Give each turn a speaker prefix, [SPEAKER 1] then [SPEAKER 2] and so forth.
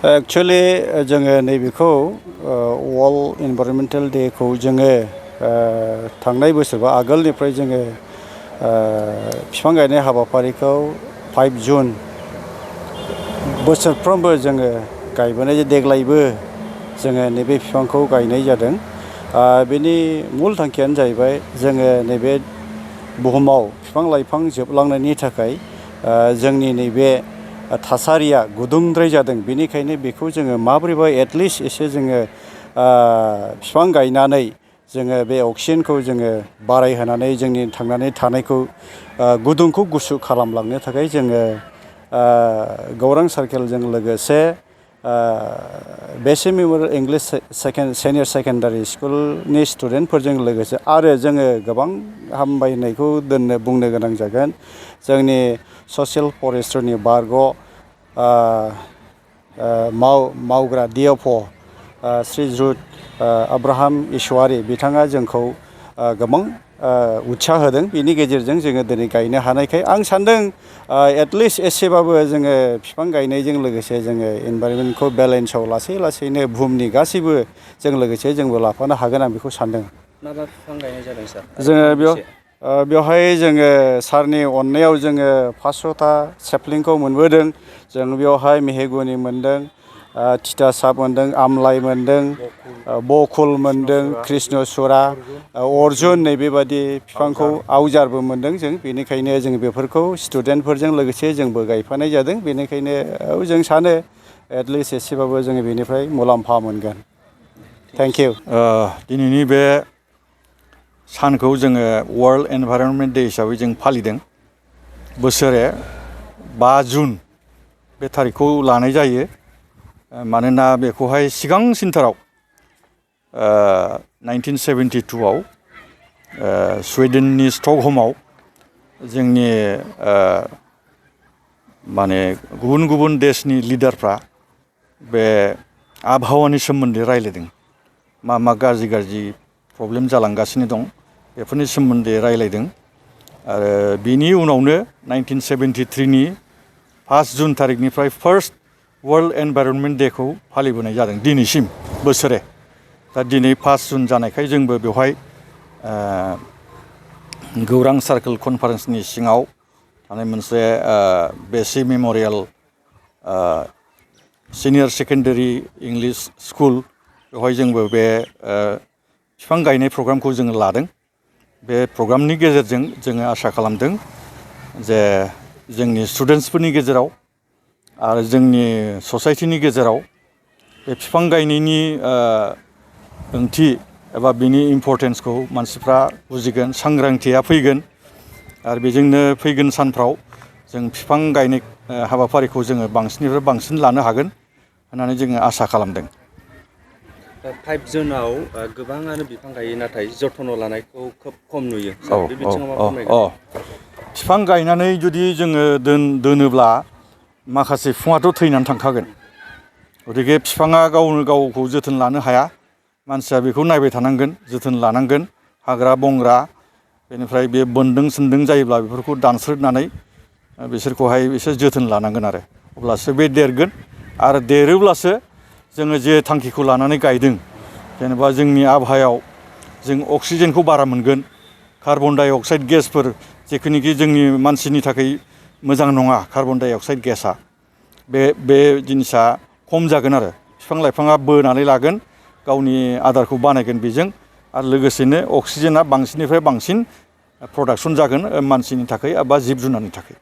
[SPEAKER 1] Actually जोङो नैबेखौ world एनवायरनमेन्टेल डेखौ जोङो थांनाय बोसोर बा आगोलनिफ्राय जोङो बिफां गायनाय हाबाफारिखौ 5 जुन बोसोरफ्रोमबो जोङो गायबोनाय देग्लायबो जोङो नैबे बिफांखौ गायनाय जादों। बेनि मुल थांखियानो जाहैबाय जोङो नैबे बुहुमाव बिफां लाइफां जोबलांनायनि थाखाय जोंनि नैबे थासारिया गुदुंद्राय जादों। बेनिखायनो बेखौ जोङो माबोरैबा एटलिस्ट एसे जोङो बिफां गायनानै जोङो बे अक्सिजेनखौ जोङो बारायहोनानै जोंनि थांनानै थानायखौ गुदुंखौ गुसु खालामलांनो थाखाय जोङो गौरां सार्केलजों लोगोसे बेसे मेमरियेल इंलिश सिनियर सेकेन्डारि स्कुलनि स्टुडेन्टफोरजों लोगोसे आरो जोङो गोबां हामबायनायखौ बुंनो गोनां जागोन जोंनि ससियेल फरेस्टनि बारग' मावग्रा DFO श्रीजुत आब्राहाम इसवारि बिथाङा जोंखौ गोबां उत्साह होदों। बिनि गेजेरजों जोङो दिनै गायनो हानायखाय आं सान्दों एटलिस्ट एसेबाबो जोङो बिफां गायनायजों लोगोसे जोङो एनभायरनमेन्टखौ बेलेन्सआव लासै लासैनो बुहुमनि गासैबो जों लोगोसे जोंबो लाफानो हागोन आं बेखौ सान्दों।
[SPEAKER 2] मा मा बिफां गायनाय जादों सार?
[SPEAKER 1] जोङो बेवहाय जोङो सारनि अननायाव जोङो 500था सेपलिंखौ मोनबोदों। जों बेवहाय मेहेगुनि मोनदों, तितासाप मोनदों, आमलाइ मोनदों, बकुल मोनदों, कृष्णचुरा, अर्जुन नैबेबादि बिफांखौ आवजारबो मोनदों जों। बेनिखायनो जों बेफोरखौ स्टुडेन्टफोरजों लोगोसे जोंबो गायफानाय जादों। बेनिखायनो जों सानो एटलिस्ट एसेबाबो जोङो बेनिफ्राय मुलाम्फा मोनगोन। Thank you.
[SPEAKER 3] दिनैनि बे सानखौ जोङो वर्ल्ड एनभायरनमेन्ट डे हिसाबै जों फालिदों। बोसोरे 5 जुन बे थारिखखौ लानाय जायो। मानोना बेखौहाय सिगांसिनथाराव 1972आव स्वीडेननि स्टकहमआव जोंनि माने गुबुन गुबुन देशनि लिडारफ्रा बे आबहावानि सोमोन्दै रायज्लायदों। मा गाज्रि गाज्रि प्रब्लेम जालांगासिनो दं बेफोरनि सोमोन्दै रायज्लायदों। आरो बिनि उनावनो 1973नि 5 जुन थारिखनिफ्राय फार्स्ट वर्ल्ड एनभायरनमेन्ट डेखौ फालिबोनाय जादों दिनैसिम बोसोरे। दा दिनै 5 जुन जानायखाय जोंबो बेवहाय गौरां सार्कोल कनफारेन्सनि सिङाव थानाय मोनसे बेसि memorial senior secondary English school बेवहाय जोंबो बे बिफां गायनाय प्रग्रामखौ जोङो लादों। बे प्रग्रामनि गेजेरजों जोङो आसा खालामदों जे जोंनि स्टुडेन्टसफोरनि गेजेराव आरो जोंनि ससाइटिनि गेजेराव बे बिफां गायनायनि ओंथि एबा बिनि इम्परटेन्सखौ मानसिफ्रा बुजिगोन, सांग्रांथिया फैगोन। आरो बेजोंनो फैगोन सानफ्राव जों बिफां गायनाय हाबाफारिखौ जोङो बांसिननिफ्राय बांसिन लानो हागोन होननानै जोङो आसा खालामदों।
[SPEAKER 2] 5 जुनाव गोबाङानो बिफां गायो नाथाय जथन लानायखौ खोब खम नुयो। बे बिथिङाव मा फोरमायगोन?
[SPEAKER 3] बिफां गायनानै जुदि जोङो दोनोब्ला माखासे बिफाङाथ' थैनानै थांखागोन। गतिके बिफाङा गावनो गावखौ जोथोन लानो हाया। मानसिया बेखौ नायबाय थानांगोन, जोथोन लानांगोन। हाग्रा बंग्रा बेनिफ्राय बे बोन्दों सोन्दों जायोब्ला बेफोरखौ दानस्रोदनानै बिसोरखौहाय एसे जोथोन लानांगोन आरो अब्लासो बे देरगोन। आरो देरोब्लासो जोङो जे थांखिखौ लानानै गायदों जेनेबा जोंनि आबहावायाव जों अक्सिजेनखौ बारा मोनगोन। कार्बन डाइ अक्साइड गेसफोर जेखुनिखि जोंनि मानसिनि थाखाय मोजां नङा कार्बन डाइ अक्साइड गेसआ बे जिनिसा खम जागोन आरो बिफां लाइफाङा बोनानै लागोन गावनि आदारखौ बानायगोन बेजों। आरो लोगोसेनो अक्सिजेना बांसिननिफ्राय बांसिन प्रडाक्सन जागोन मानसिनि थाखाय एबा जिब जुनारनि थाखाय।